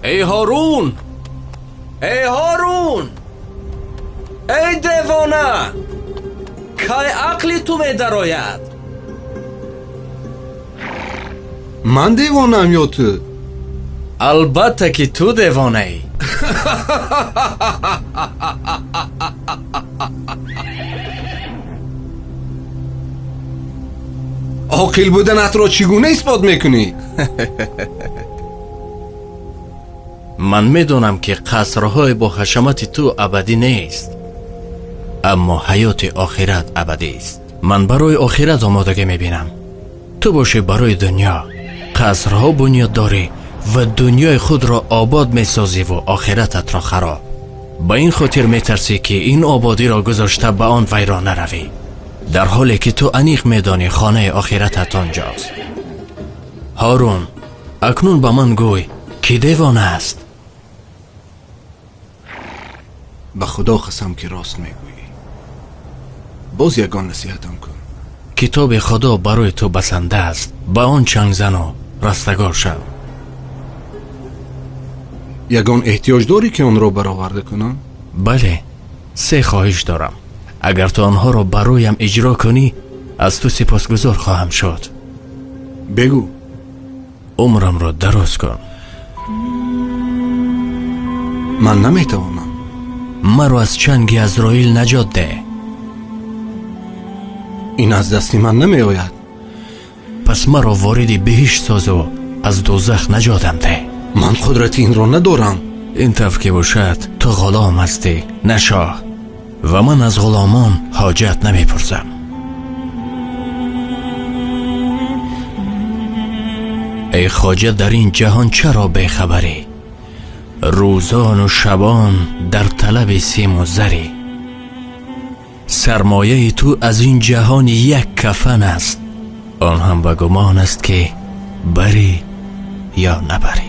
Эй Ҳорун! Эй Ҳорун! Эй девона! Кай ақли ту медарояд? Ман девонаам ё ту? Албатта ки ту девонаӣ. Оқил буданатро чӣ гуна исбот мекунӣ? Ман медонам ки қасрҳои бо ҳашамати ту абадӣ нест, аммо ҳаёти охират абадист. Ман барои охират омодагӣ мебинам, ту бошӣ барои дунё. Қасрҳо бунёд дорӣ ва дунёи худро обод месозиву охирататро хароб. Ба ин хотир метарсӣ ки ин ободиро гузошта ба он вайрон наравӣ, дар ҳоле ки ту аниқ медонӣ хонаи охиратат онҷост. Ҳорун, акнун ба ман гӯй, ки девона аст? Ба Худо қасам ки рост мегӯӣ. Боз ягон насиҳатам кун. Китоби Худо барои ту басанда аст. Ба он чанг зану растагор шав. Ягон эҳтиёҷ дорӣ ки онро бароварда кунам? Бале, се хоҳиш дорам. Агар ту онҳоро бароям иҷро кунӣ, аз ту сипосгузор хоҳам шуд. Бигӯ. Умрамро дароз кун. Ман наметавонам. Маро аз чанги Азроил наҷот деҳ. Ин аз дасти ман намеояд. Пас маро вориди биҳишт созу аз дӯзах наҷотам деҳ. Ман қудрати инро надорам. Ин тавр ки бошад, ту ғулом ҳастӣ, на шоҳ, ва ман аз ғуломон ҳоҷат намепурсам. Эй хоҷа, дар ин ҷаҳон чаро бехабарӣ? Рӯзону шабон дар талаби симу зарӣ. Сармояи ту аз ин ҷаҳон як кафан аст, он ҳам ба гумон аст ки барӣ ё набарӣ.